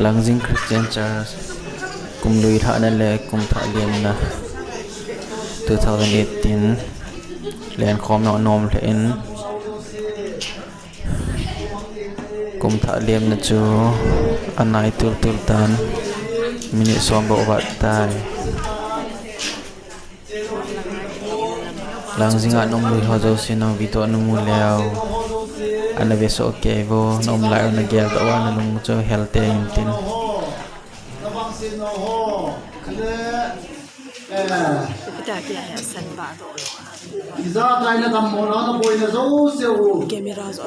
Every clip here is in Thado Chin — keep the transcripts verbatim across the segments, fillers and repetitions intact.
Langjing Christian Church, kum lui lhahna le kum thah liemna two thousand eighteen lenkhomna anom lheh in, kum thah liemna chu anai tultul tan minute som bou avat tai. Langjing a na um lui ho jouse, nang video na mu leu, ana ve soh kei vo, na um lai u na gel doh uva, na lung chu hel tei in tin. Camera jo.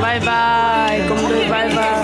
Bye bye, kum lui bye bye.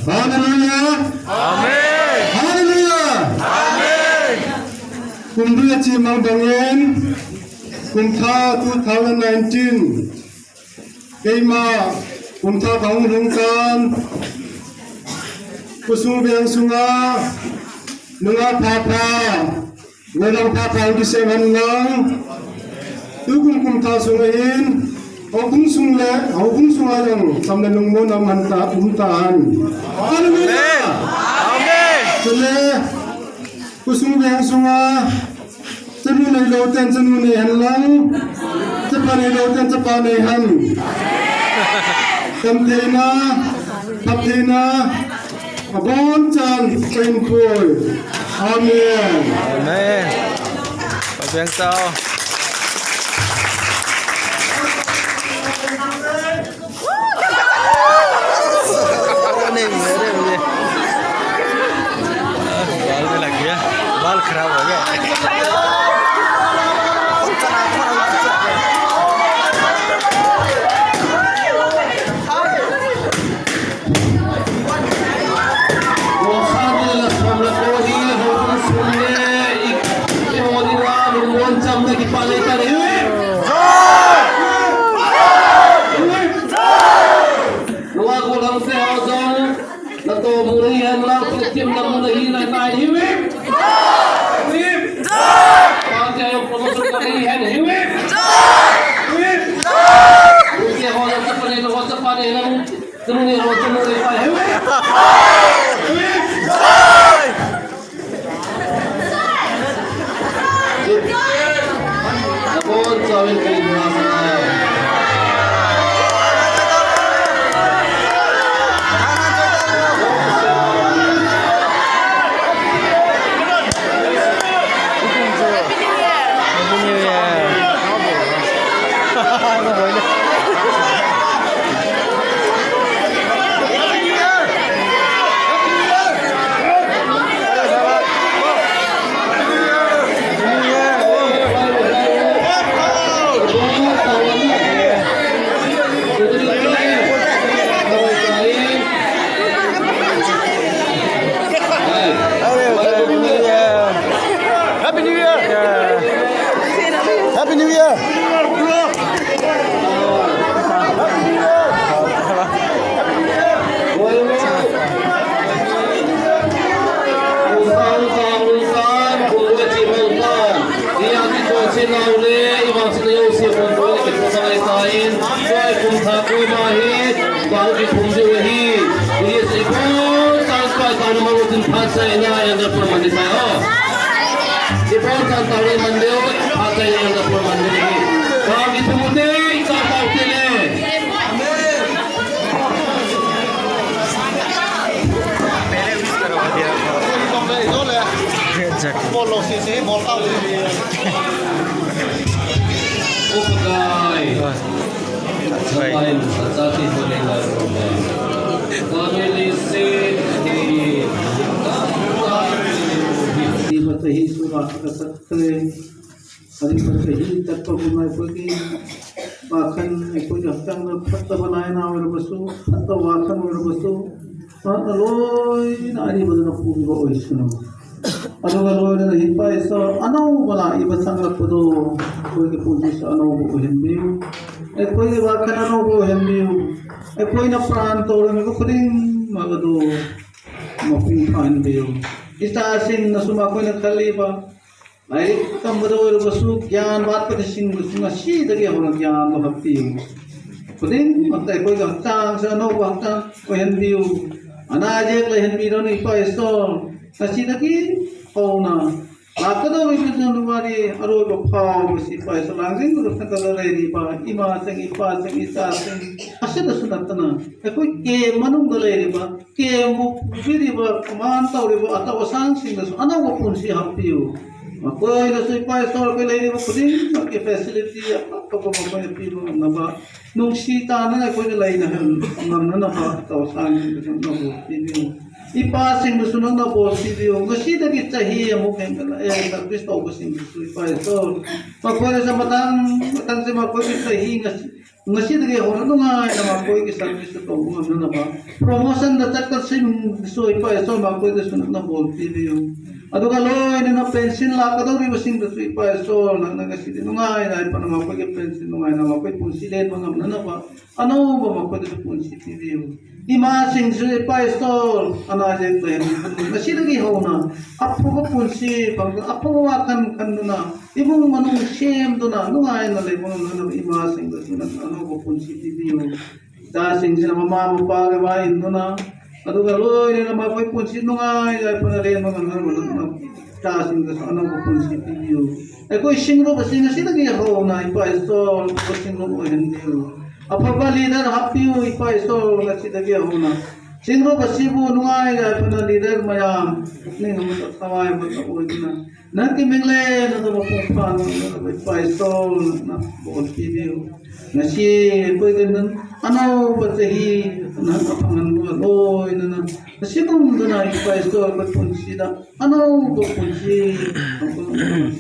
Hallelujah. Amen. Hallelujah. Amen. Kum dui a chimang bangin, kum tha two thousand nineteen, keima kum tha kahung lhung tan, khosung veng sunga, nunga pha pha, Nang pha pha kisem hen lang. Tukum kum tha sung ahin, houbung sung le, houbung sung a jong, sam le lungmonna man ta, um tahen. Hallelujah. Amen. Chule, khosung veng sunga, chanu neilou ten chanu nei hen lang, chapa neilou ten chapa nei hen. Damtheina, phattheina, abonchan kahin pui. Amen. Amen. Pathen chao. बाल में लग गया, बाल खराब हो गया। Tuni roh tuni pai hewe. Abon chawin kai na sa. Happy New Year! Happy New Year! Phat chaina, elder pa man ding tai o. Ibon tan tauri man deu, phat chaina elder pa man ding hi. Ka kithum u te, ka pau te le. Bol lo si si, bol tau si si. Upakai. Ading phat kahi, tat pa bu mai pagi, bakhan, ai pagi haptang na phat ta ba lai na wer basu, phat ta wa khan wer basu, phat na loi na ani ba na pu ba oi sunu. Ado ga loi na hi pa iso, ano ba la i ba sang la pu do, koi ke pu ji sa ano ba oi hen biu. Ai koi ke ba khan ano ba oi hen biu. Ai koi na pran to ro ko khuding ma ga do. Ma pu pa hen biu. Isa sing na suma koi na khali ba. Lairik tamma dou ero basu gyan vat pati sing basu ngasi dagi hona gyan lo happiu. Kuding, matai koi ga tang sa no ba tang, koi hen biu. Ana jek le hen biu ni pa iso. Ngasi dagi hona. Laka dou ero biu jang luwari, aro ba pau, basi pa iso lang jing ero kata dou le ni pa, ima sing, ipa sing, isa sing. Asi da sunatana. Koi ke manung da le ni pa. Kemu, biri ba, man tau ri ba, atau asang sing da su, anau ba pun si happiu. Ma koi da su, i pa store koi lai ri ba, puding, ma ke facility, apa, apa, apa, apa, pi ba, na ba. Nung si ta na, koi da lai na, ngam na, na ba, atau asang sing da su, na ba, pi ba. I pa sing da su, na, na ba, pi ba. Ngasi da ki chahi, amu ken ka na, eh, da Kristo ba sing da su, i pa store. Ma koi da sa matang, matang si ma koi ki chahi, ngasi. Ngasi dagi houna nungaina ma koi ki service to ngam na ba. Promotion da chat ka sim so ipa so ma koi da sun na bol ti bi yo. Adu ka loi na pension la ka do ri ba sing da su ipa so na na ngasi di nungaina ipa na ma koi ki pension nungaina ma koi punsi le ba ngam na na ba. Ano ba ma koi da punsi ti bi yo. Ima sing su ipa so ana je to ngasi dagi houna. Apu ba punsi bang apu ba kan kan na. Imung manung sem duna, nungaina le manung na ima sing da suna, ano ko punsi ti bi yo. Da sing sina mama mapa ke ba in duna. Adu ka loi ni nama koi punsi nungai, ai pana le manung na manung na. Da sing da ano ko punsi ti bi yo. E koi sing ro ba sing sina ki ho na, ipa so, ko sing ro ko hen di yo. Apa ba leader happy yo, ipa so, na si da ki ho na. Sing ro ba si bu nungai, ai pana leader mayam. Ni ngam ta tawai ba ta oi na. Nang ki meng le, na to pung pan, na to pai so, na bol ki diu. Na si, koi ken nan, ano, ba te hi, na ka pangan bu loi, na na. Na si tum do na pai so, ba punsi da, ano, ba punsi,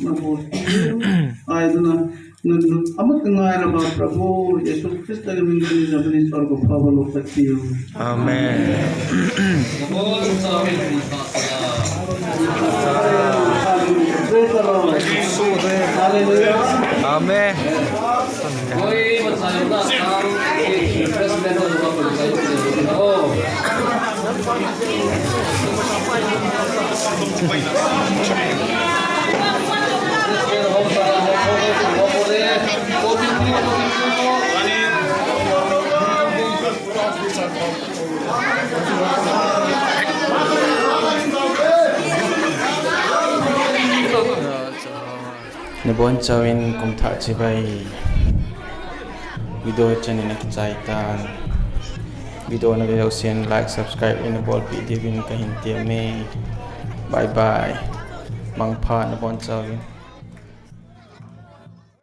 na bol ki diu. Ai do na, Amat ngai ra ba Prabhu Yesu Krista ke min ni jabani swargo phava lo kati ho. Amen. Praise the Lord. Hallelujah. Amen. Nabonchauvin kumthah chibai. Video channel na kichai tan. Video na video sin like, subscribe in bolpi diuvin kahin temme. Bye bye. Mangpha, nabonchauvin.